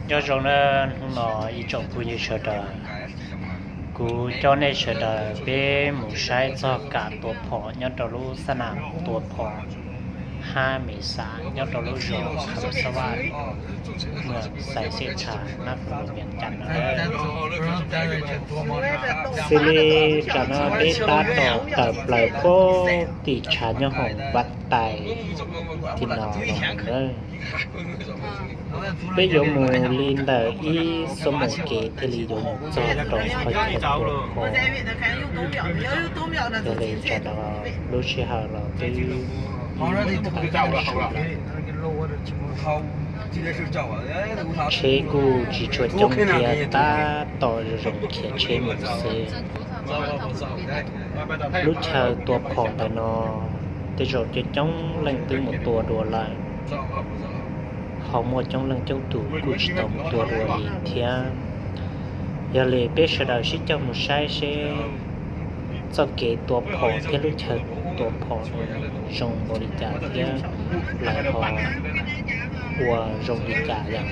Nyob zoo na, hnub no ib tsoom phooj ywg sawv daws, kuv coj nej sawv daws peb mus saib txog kam tua phom nyob rau lub xab nam tua phom hab mexav nyob rau lub zos Kham Xab Vaj, muas Xais Xej Tshas, nab Fwm Luas Vias Cas no. Xws li tsam no peb tab tom tawm plaws pem tim tshav nyob hoom Vaj Tais tim no los na. Peb yuav mus li ntawm ib xuab moos kev thiaj li yuav mus txog rau qhov chaw tua phom. Yog li tsam no lub sij hawm los twb tsheb kuj tsis tshua coob thiab, tab tom zoo zoo khiav tsheb mus xwb. Lub chaw tua phom ntawm no tej zaum coob coob leej twb mus tua dua lawm, ho muaj coob leej coob tus kuj tsis tau mus tua dua li thiab. Yog li peb sawv daws sib coj mus saib seb txoj kev tua phom thiab lub chaw tua phom zoo npaum li cas thiab lawv ho ua zoo li cas yom.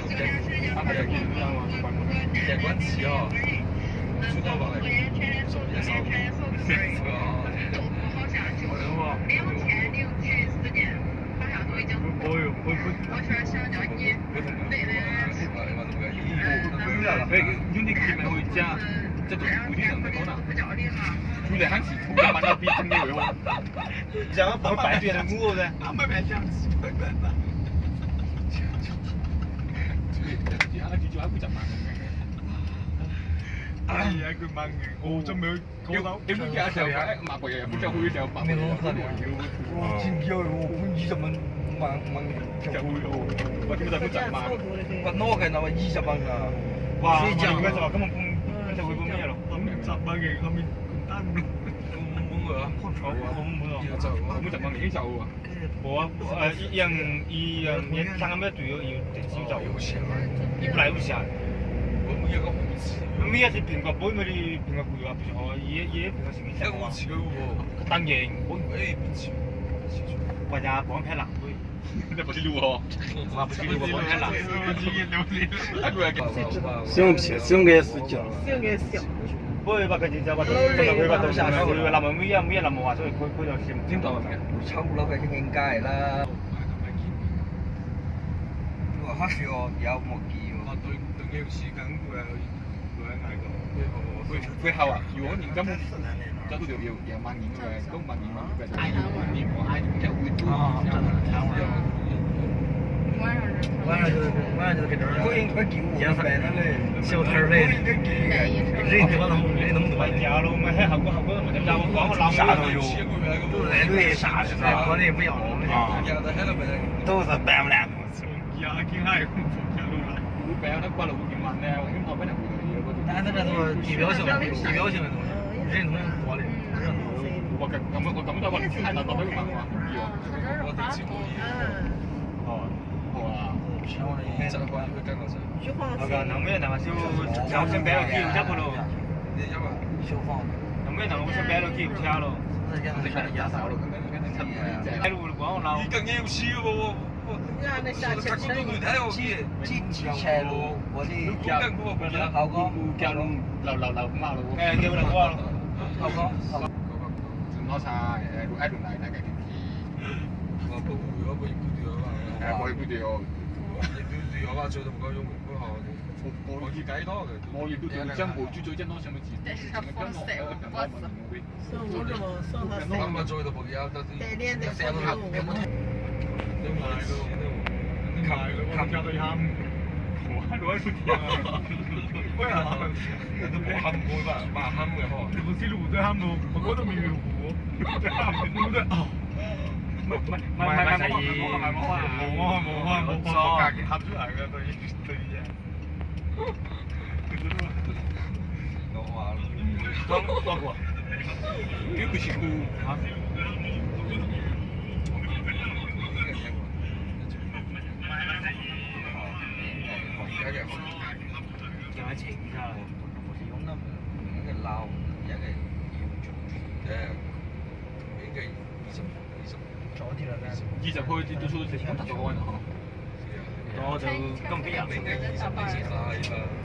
Ntawd kom peb yam, kom peb yam peb yam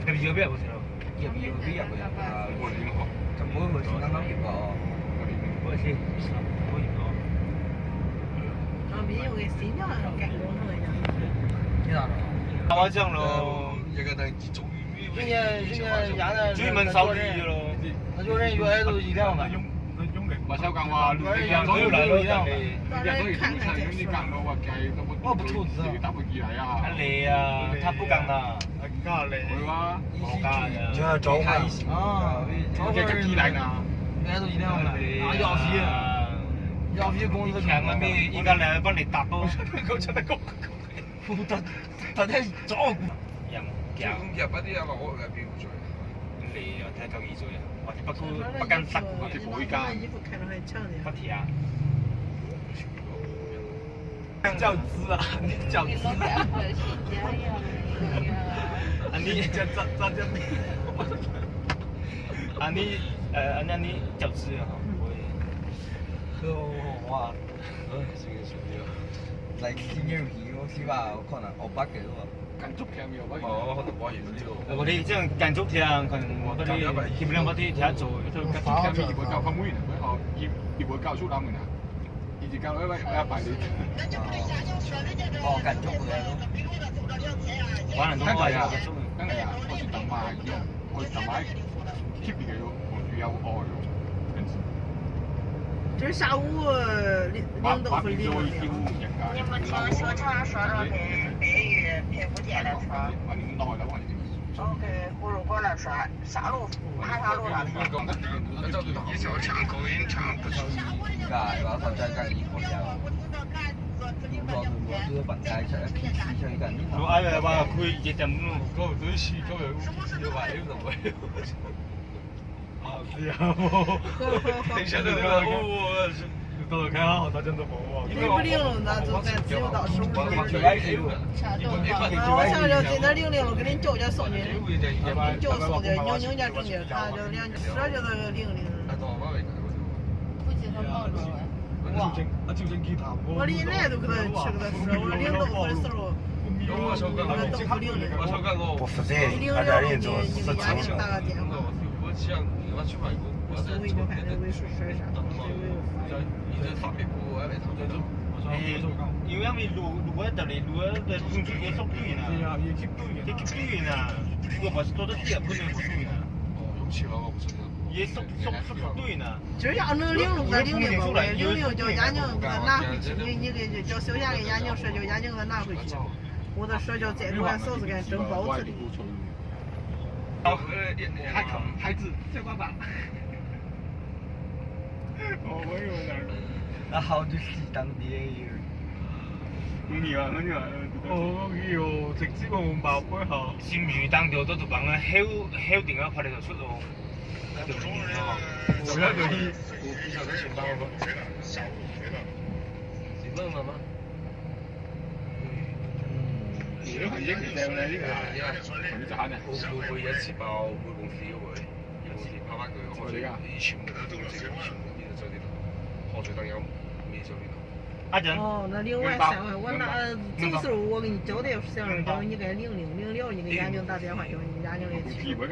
peb yam peb yam, kom peb ua si no no peb yam kom. Ua tseeb los, Tswv Mej sau li los. Li, thaj pub kas ntag. Ib kas lawm koj niam tas tau. Li, thaj tau ib txuas, pab kas tas kuv, pab thiab. Cau txwv, cau txwv. Anis, anis cau txwv. Ua li tseem kas ntsoov thiab, hib leej pab thiab thiab tsaus. Ua na ntoo. Tab sis tau mas, ua tau mas, khib pis ko yuav, yuav ua o yuav. Twb sab ub, leej ntau fwm li. Lub ab, koj twb si koj. Peb pw lij lawm ntag, tus ntxhais txiv ua tom su. Ua cas yog txiv ntawd lij lij los kev li caum cov xom nyem, caum xom tias nyob nyob ncaj nrooj nyiam tha cov li sab cov tau lij li. Ua li nej tus kheej tshwm tau sawv ua li ntau xwb los. Ua tau pw lij li. Pw lij li los ces yus yaj tas tias xub li no hais li sawv sawv. Yus yam li lus, lus ua tas li lus, lus ntsuj ua xauj twj na, xauj twj na, ua pom tsis tau dab tsi pub nws pom twj na. Yus xauj, xauj, xauj twj na. Tsis yog nws liab lus, liab lus, liab lus cov yaj nyoog ntawd naj hwj chim, nyias cov xyov yaj li yaj nyoog, sawv cov yaj nyoog ntawd naj hwj chim. Ua tau sawv cov txem lus xauj txam kas tseem npaum txwm li. Hau tus xim tang tias, xim ntsis tang tias tau tus pav hev tim qhov li tus. Ub, ua li ua xav ua na, txuj xwb ua li cov tias xyov cov nyias ka lij li, lij li os, nyias ka yaj nyoog tas tias hais cov nyias yaj nyoog li. Ub,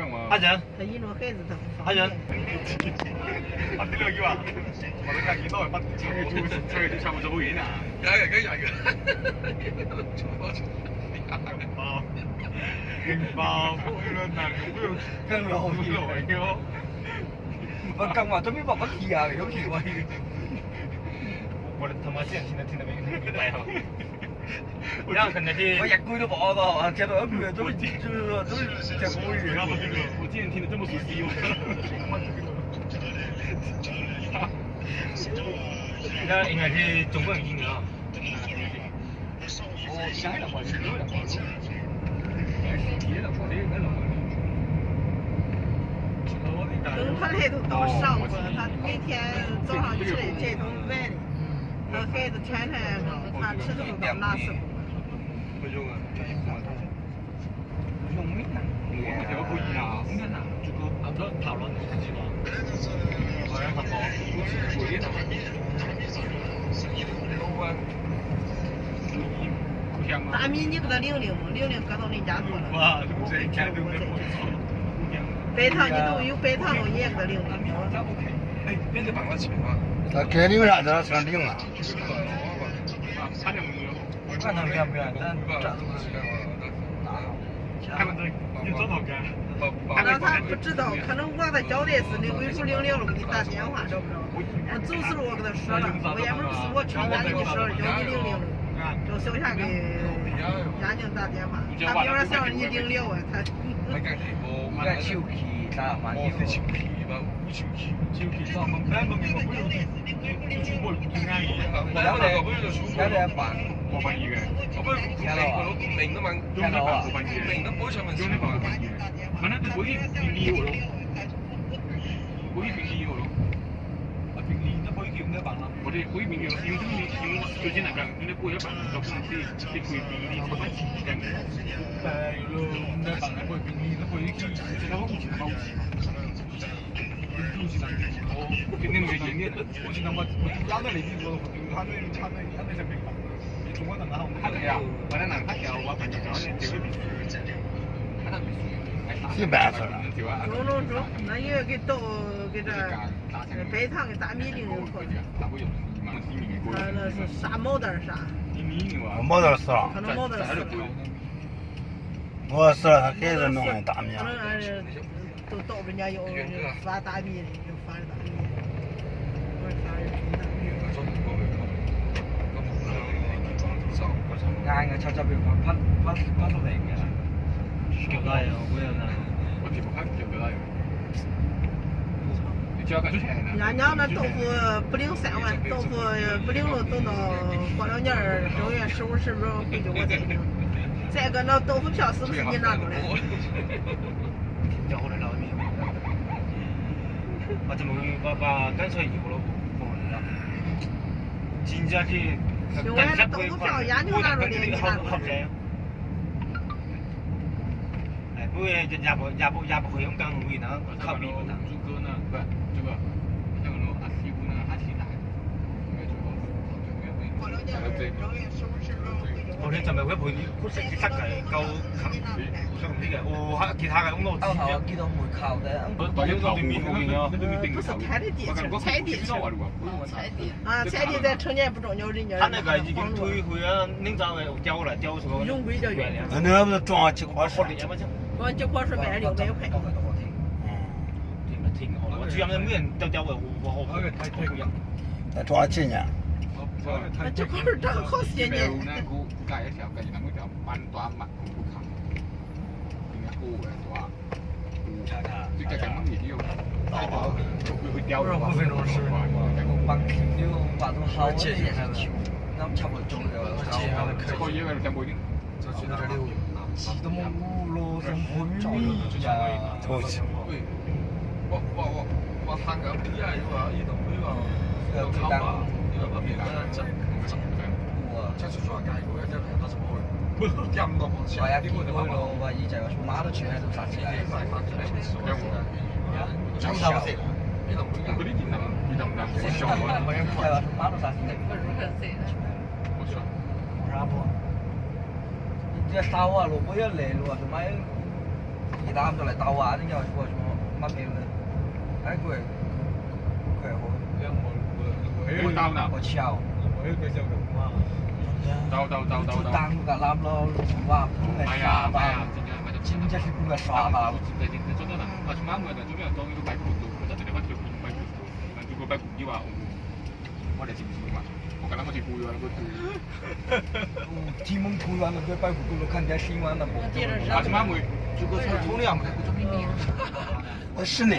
Đúng他那堵到上次，他那天早上吃了这东西，他黑的天天，他吃这么多辣子。 Ua Nyiaj kawg tau lij li, lij li koj tau li ncav tuaj lawm. Peb thaj nyiaj tuaj yus peb thaj no nyiaj kawg tau lij li. Tag kev li lam tau sawv nti mas. Tag pw tsi tau kha nub vaj tag caub tiam sis nws ua ib lub liab liab los kuv tsis tas tias haj rau. Mus txuj xwb los ua kawg tau sawv lawm, ua yam lub xwb ua tshwj yam li sawv cov nyiaj li li rau xyoo yam li yam nyuag tas tias haj tas li ua xyoo nyiaj li li ua tag. Xib npaim xwb na. Peb thaj tas mi li, sa motor sa, motor xwb. Motor xwb, qhov kev no tas mi. Tus tau rau nyab yus, yus fav tas mi, yus fav tas mi. Nyob nyob no tau hu plig xeem, tau hu plig los tau nto kuam lub nyaj rau sub sib ua txem, txem kom no tau hu phom xwb xwb nyiaj no lawm. Tsis ntsia tsis, tau hu phom yav nyuag no los nyiaj no lawm. Nws tsuas tsis qhuav sub. Tsuas tsis nyam. Tias tau los puas yog lem los mas, ib tab rau lawm tau, nej nyob mab phem lawm. Kuv tau na. Tau tau tau tau tau. Tag mus kam lam los ua pub nqaij sab tas, tsis ncav sib pub nqaij sab tas. Tsis muaj kuv los nws peb pab kuv tus los khaj ntiav sib mas ntag. Sib ne.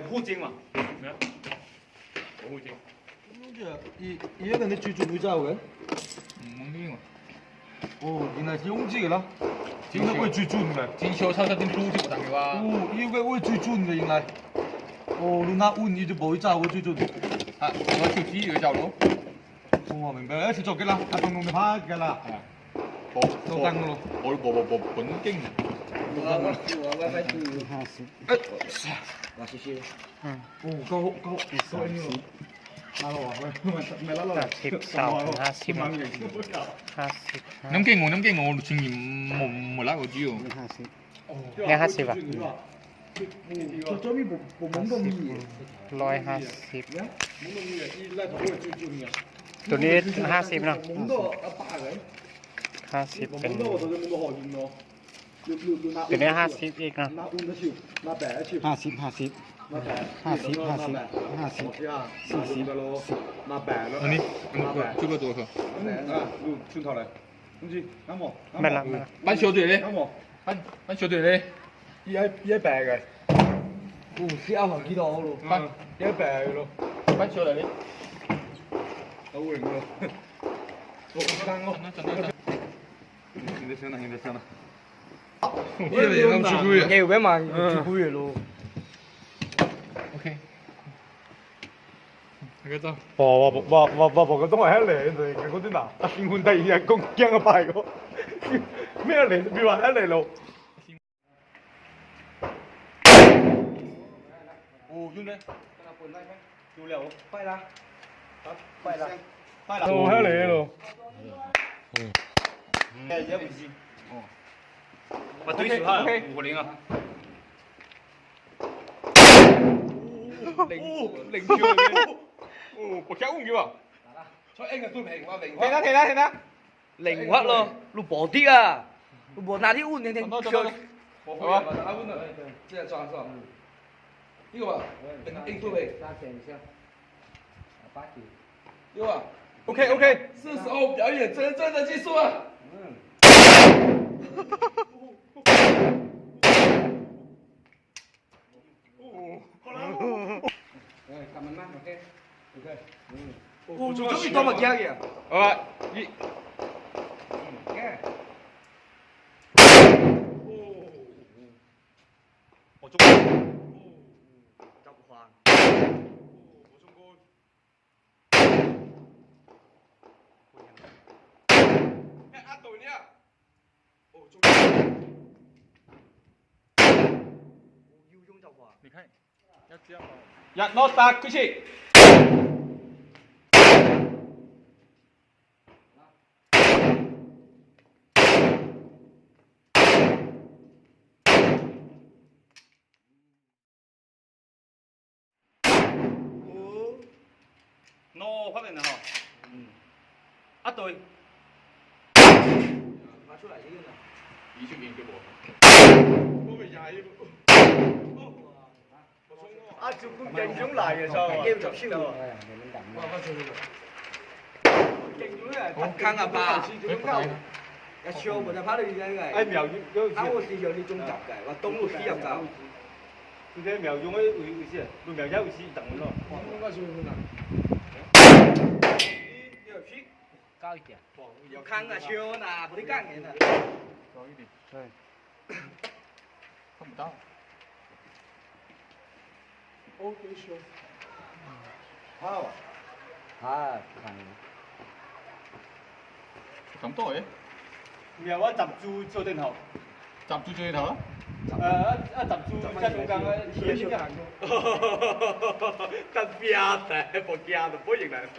Hu Cing mas. Hu Cing. Ib yog nej tswj tsum ib tsa ua. Ua li no ces ua tsi lawm? Ua tswj tsum lawm. Ib ua tswj tsum lawm, lub nab ua ib tsa ua tswj tsum. Ua tswj tsum. Ua, tsis tso kev lawm, phab no phab kev lawm. Neb keej mus, neb keej mus, lub tswv yim mus lawm ua tsi. Neb hab xib as? Loj hab xib. Tus neb hab xib no. Hab xib, tus neb hab xib ib no. Hab xib, hab xib. Hab xib, hab xib, hab xib. Xib xib, xib. Pab xyov twg li. Pab xyov twg li. Ib pab. Ua xib ab hom kib tau los. Pab xyov twg li. Nqe peb mas tsis kub los. Pom, pom, pom koj toob hab le ntawd koj twb ntam tas li hu ntais yam koob kiag pais ko. Mej le pib vas hab le los. Hab le los. Lees hab los, lub pov tib a. OK, OK. Ua, tau mas kiag kìa. Yam no tas kwv tij. No, pab pem ntawd ho. Ab tug. Mèo ua txam tsu tsua tej thaum. Txam tsu tsua tej thaum. Txam tsu tsua tej thaum. Tag pia tas pom kiag tas puab yeem lawm.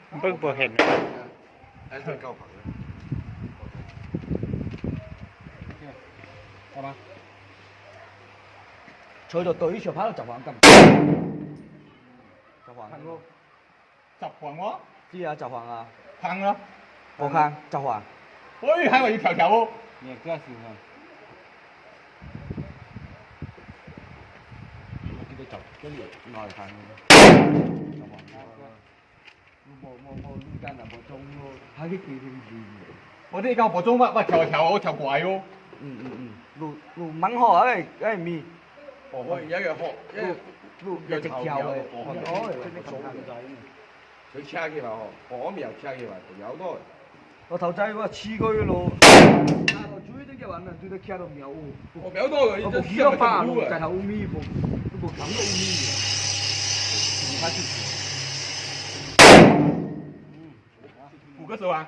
Npawg puas hem? Tshuav ib co tau ib xyoo phab los Tsam Huam kam. Tsam Huam. Tsam Huam os. Cia chào Hoàng à? Hoàng đó. Có Khang, chào Hoàng. Ôi, hai bạn chào chào. Nghe cái gì hả? Cái chào cái gì? Nói Khang. Chào Hoàng. Ua, ua, ua, lub ntaj nram Pov Tsoob, hab ib tug li li. Ua, tej koj Pov Tsoob mas, mas chào chào, chào quà vô. Lus Mab ho, ej, ej, mi. Lus, lus, lus, lus, Ua thaum ntawd ua tshib koj los, tsis tau khiab rau miav u, ua pom kib loj paj los, tais thaum u mi, ua pom kib loj u mi. Kuv koj xav a?